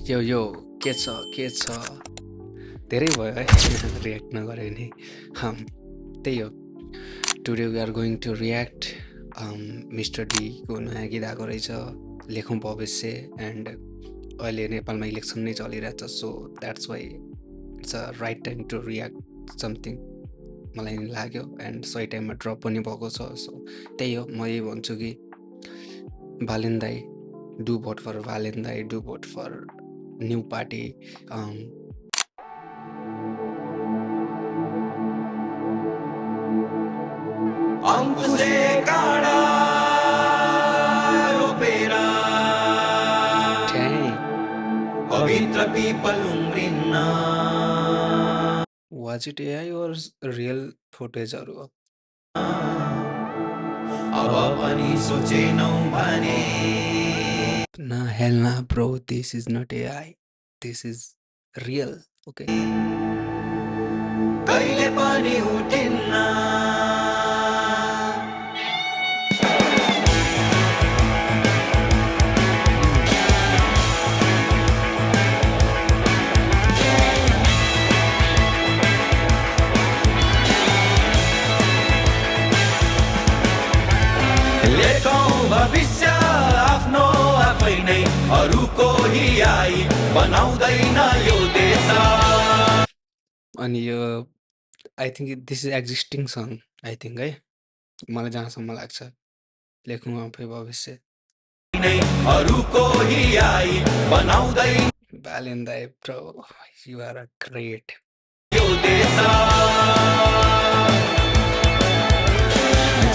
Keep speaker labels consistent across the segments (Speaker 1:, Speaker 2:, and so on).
Speaker 1: यो यो के छ के छ धेरै भयो है रियाक्ट नगरे नि त्यही हो today we are going to react mister डीको नयाँ गीत आएको रहेछ लेखौँ भविष्य एन्ड अहिले नेपालमा इलेक्सन नै चलिरहेछ so that's why it's a right time to react something मलाई नि लाग्यो एन्ड सही टाइममा ड्रप पनि भएको छ सो त्यही हो म यही भन्छु कि भालेन दाई डु भोट फर भालेन दाई do vote for new party
Speaker 2: अंकुशे काँडा रोपेर पवित्र पिपल उम्रिन्न
Speaker 1: was it AI or real फुटेजहरू हो
Speaker 2: अब पनि सोचेनौ भने
Speaker 1: ना हेल ना bro this is not AI this is real okay
Speaker 2: कहिले पनि उठिन्न लेखौं भविष्य आफ्नो आफै नै अरूको हियाई बनाउँदैन यो देश
Speaker 1: अनि यो I think this is existing song I think है मलाई जहाँसम्म लाग्छ लेखौँ आफै भविष्य
Speaker 2: अरूको हियाई बनाउँदैन
Speaker 1: Valen दाई bro you are a great
Speaker 2: यो देश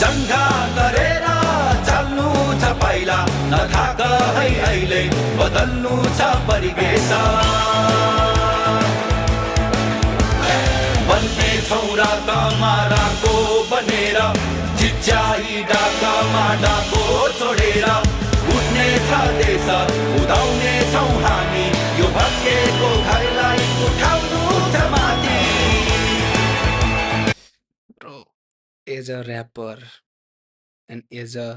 Speaker 2: जङ्गा गरेर चल्नु छ पहिला नथाक है अहिले बदल्नु छ परिवेश बन्ने छौरा कमाराको बनेर चिच्याई डाकामा डाको छोडेर उठ्ने छ देश उदाउने छौ हामी यो भत्केको घरलाई उठाउनु छ माथि
Speaker 1: Bro, as a rapper and as a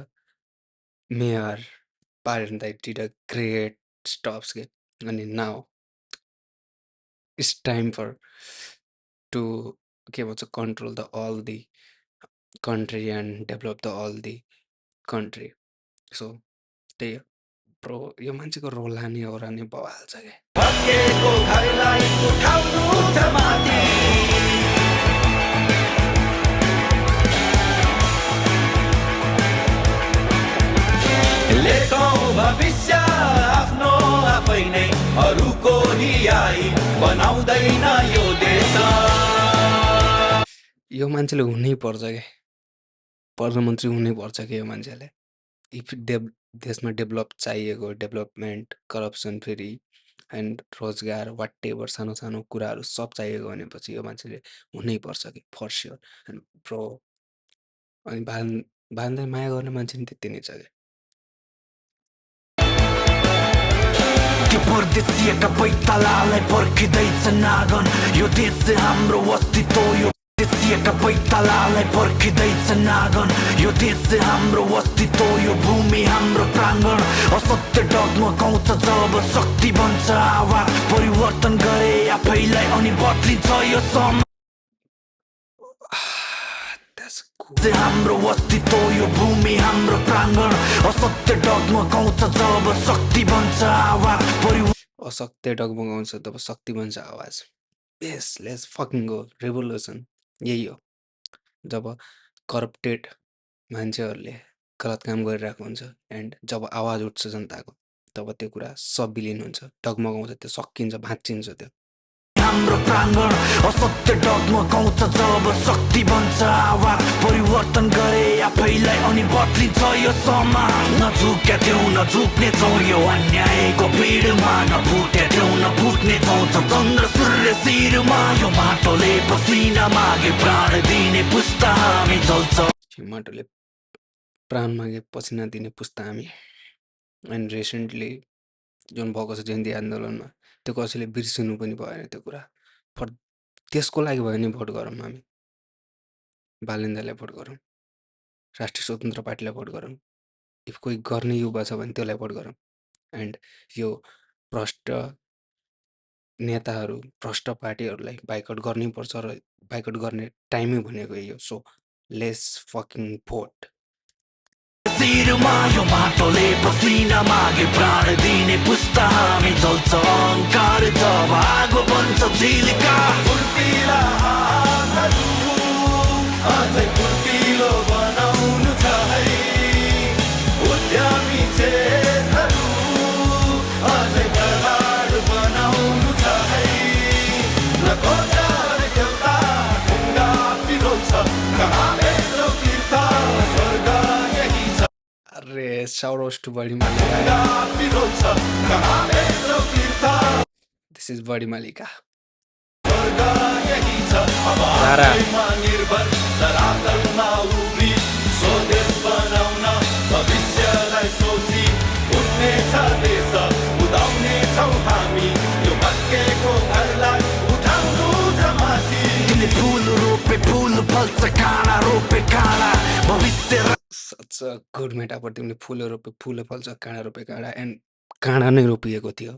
Speaker 1: mayor, Valen दाई did a great stuff. And now it's time for to control the all the country and develop the all the country. So त्यही हो bro यो मान्छेको रोलानी ओरानी बवाल छ क्या
Speaker 2: भत्केको घरलाई उठाउनु छ माथि लेखौं भविष्य आफ्नो आफै नै अरूको हियाई बनाउँदैन यो देश
Speaker 1: यो मान्छेले हुनै पर्छ क्या प्रधानमन्त्री हुनै पर्छ क्या यो मान्छेले इफ देशमा डेभलप चाहिएको डेभलपमेन्ट करप्सन फ्री एन्ड रोजगार वाट एभर सानो सानो कुराहरू सब चाहिएको भनेपछि यो मान्छेले हुनै पर्छ कि फर स्योर एन्ड प्रो अनि भान्दै माया गर्ने मान्छे नि त्यति नै छ क्या
Speaker 2: त्यो परदेशिएका पैतालालाई पर्खिँदैछ नागन यो देश हाम्रो अस्तित्व यो देशिएका पैतालालाई पर्खिँदैछ नागन यो देश हाम्रो अस्तित्व यो भूमि हाम्रो प्राङ्गण असत्य डगमगाउँछ जब शक्ति बन्छ आवाज परिवर्तन गरे आफैलाई अनि बदलिन्छ यो समाज हाम्रो अस्तित्व यो भूमि हाम्रो प्राङ्गण असत्य डगमगाउँछ जब शक्ति बन्छ आवाज
Speaker 1: असत्य डगमगाउँछ तब शक्ति बन्छ आवाज यस लेट्स फकिङ गो रेभोल्युसन यही हो जब करप्टेड मान्छेहरूले गलत काम गरिरहेको हुन्छ एन्ड जब आवाज उठ्छ जनताको तब त्यो कुरा सब विलिन हुन्छ डगमगाउँछ त्यो सकिन्छ भाँचिन्छ त्यो
Speaker 2: हाम्रो प्राङ्गण असत्य डगमगाउँछ जब शक्ति बन्छ आवाज परिवर्तन गरे आफैलाई अनि बदलिन्छ यो समाज नझुक्या थियौ नझुक्ने छौँ यो अन्यायको भिडमा नफुट्या थियौ नफुट्ने छौँ चन्द्र सूर्य शिरमा यो माटोले पसिना मागे प्राण दिने पुस्ता हामी चल्छ
Speaker 1: माटोले प्राण मागे पसिना दिने पुस्ता हामी एन्ड रिसेन्टली जुन भएको छ जयन्ती आन्दोलनमा त्यो कसैले बिर्सिनु पनि भएन त्यो कुरा फर त्यसको लागि भयो नि भोट गरौँ हामी भालेन दाईलाई भोट गरौँ राष्ट्रिय स्वतन्त्र पार्टीलाई भोट गरौँ इफ कोही गर्ने युवा छ भने त्यसलाई भोट गरौँ एन्ड यो भ्रष्ट नेताहरू भ्रष्ट पार्टीहरूलाई बाइकआउट गर्नैपर्छ र बाइकआउट गर्ने टाइमै भनेको यही हो। So let's fucking vote.
Speaker 2: शिरमा यो माटोले पसिना मागे प्राण दिने पुस्ता हामी चल्छ अहङ्कार जब आगो बन्छ झिल्का फुर्तिला हातहरू अझै फुर्तिलो बनाउनु छ है उद्यमी चेतहरू अझै प्रगाढ बनाउनु छ है न खोजार देउता ढुङ्गा पिरोल्छ कहाँ बेच्छौ तीर्थ स्वर्ग यही छ
Speaker 1: अरे shout to बडी मालिका।
Speaker 2: ढुङ्गा पिरोल्छ कहाँ बेच्छौ तीर्थ
Speaker 1: दिस इज बडी मालिका।
Speaker 2: स्वर्ग यही छ अब आफैमा निर्भर धरातलमा उभिई स्वदेश बनाउन भविष्यलाई सोची उठ्नेछ देश उदाउनेछौँ हामी यो भत्केको घरलाई उठाउनु छ माथि तिमीले फुल रोपे फुल फल्छ काँडा रोपे काँडा भविष्य
Speaker 1: सच अ गुड मेटाफर। तिमीले फुल रोपे फुल फल्छ, काँडा रोपे काँडा, एन्ड काँडा नै रोपिएको थियो।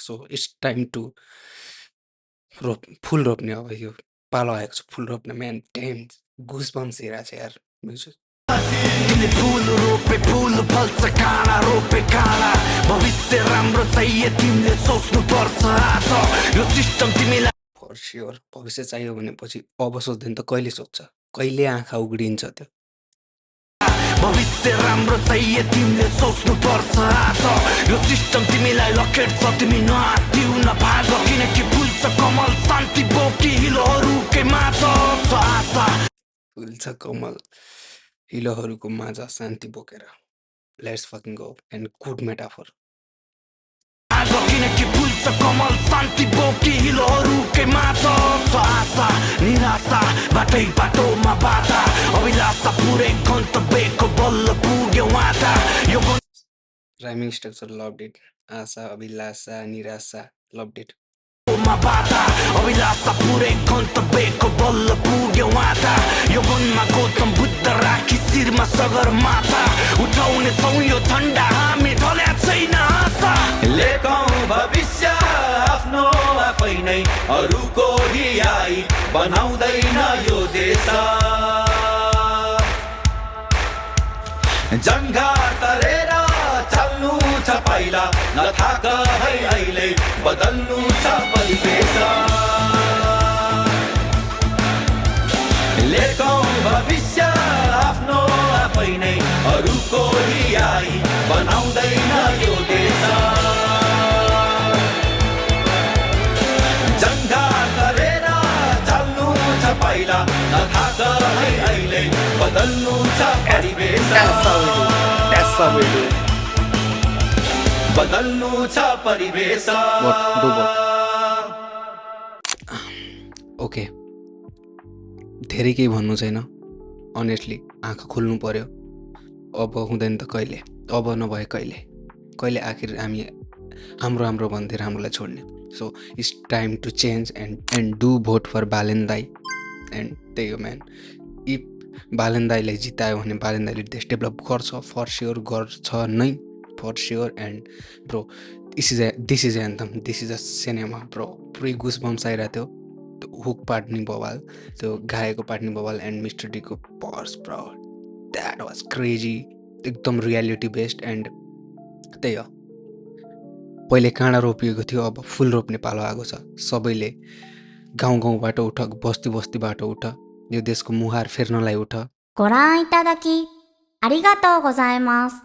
Speaker 1: सो इट्स टाइम टु फुल रोप्ने। अब यो पालो आएको छ फुल रोप्ने। म्यान टेम गुजबम्स हेरेको छ यार म्युजिक।
Speaker 2: तिमीले फुल रोपे फुल फल्छ काँडा रोपे काँडा भविष्य राम्रो चाहिए तिमीले सोच्नु पर्छ आज यो सिस्टम तिमीलाई
Speaker 1: फर स्योर भविष्य चाहियो भनेपछि अब सोच्दैन त कहिले सोध्छ? कहिले आँखा उग्रिन्छ त्यो?
Speaker 2: भविष्य राम्रो चाहिए तिमीले सोच्नु पर्छ आज यो सिस्टम तिमीलाई लखेट छ तिमी नआत्तिउ नभाग किनकि फुल्छ कमल शान्ति बोकी हिलोहरूकै माझ छ आशा
Speaker 1: फुल्छ कमल हिलोहरूको माझ शान्ति बोकेर। Let's fucking go and good metaphor.
Speaker 2: आज किनकि फुल्छ कमल शान्ति बोकी हिलोहरूकै माझ छ आशा निराशा बाटै बाटोमा बाधा अभिलाषा पुरै गन्तव्यको बल्ल पुग्यो वादा यो
Speaker 1: राइमिङ स्ट्रक्चर लभड इट। आशा, अभिलाषा, निराशा, लभड इट।
Speaker 2: मा बाधा अभिलाषा पुरै गन्तव्यको बल्ल पुग्यो वादा यो वनमा गौतम बुद्ध राखी शिरमा सगरमाथा उठाउने छौँ यो झन्डा हामी ढल्या छैन आशा लेखौँ भविष्य आफ्नो आफै नै अरूको हियाई बनाउँदैन यो देश जङ्गा तरेर चल्नु छ पहिला नथाक है अहिले बदल्नु छ परिवेश लेखौँ भविष्य आफ्नो आफै नै अरूको हियाई बनाउँदैन यो देश जङ्गा तरेर चल्नु छ पहिला नथाक है अहिले बदल्नु छ परिवेश बदल्नु छ परिवेश
Speaker 1: ओके धेरै केही भन्नु छैन। अनेस्टली आँखा खोल्नु पर्यो। अब हुँदैन त कहिले, अब नभए कहिले कहिले आखिर हामी हाम्रो हाम्रो भन्दै राम्रोलाई छोड्ने। So it's time to change and do vote for Balen दाई। एन्ड त्यही हो म्यान। इफ बालेन दाईलाई जितायो भने बालेन दाईले देश डेभलप गर्छ, फर स्योर गर्छ नै, for sure. And bro this is anthem, this is a cinema bro. पुरै गुस बम्स आइरहेको थियो। त्यो हुक पार्ट नि बवाल, त्यो गाएको पार्ट नि बवाल, एन्ड मिस्टर डीको verse bro that was crazy. एकदम रियालिटी बेस्ड। एन्ड त्यही हो, पहिले काँडा रोपिएको थियो, अब फुल रोप्ने पालो आएको छ। सबैले गाउँ गाउँबाट उठ, बस्ती बस्तीबाट उठ, यो देशको मुहार फेर्नलाई उठ।
Speaker 3: ご覧いただきありがとうございます。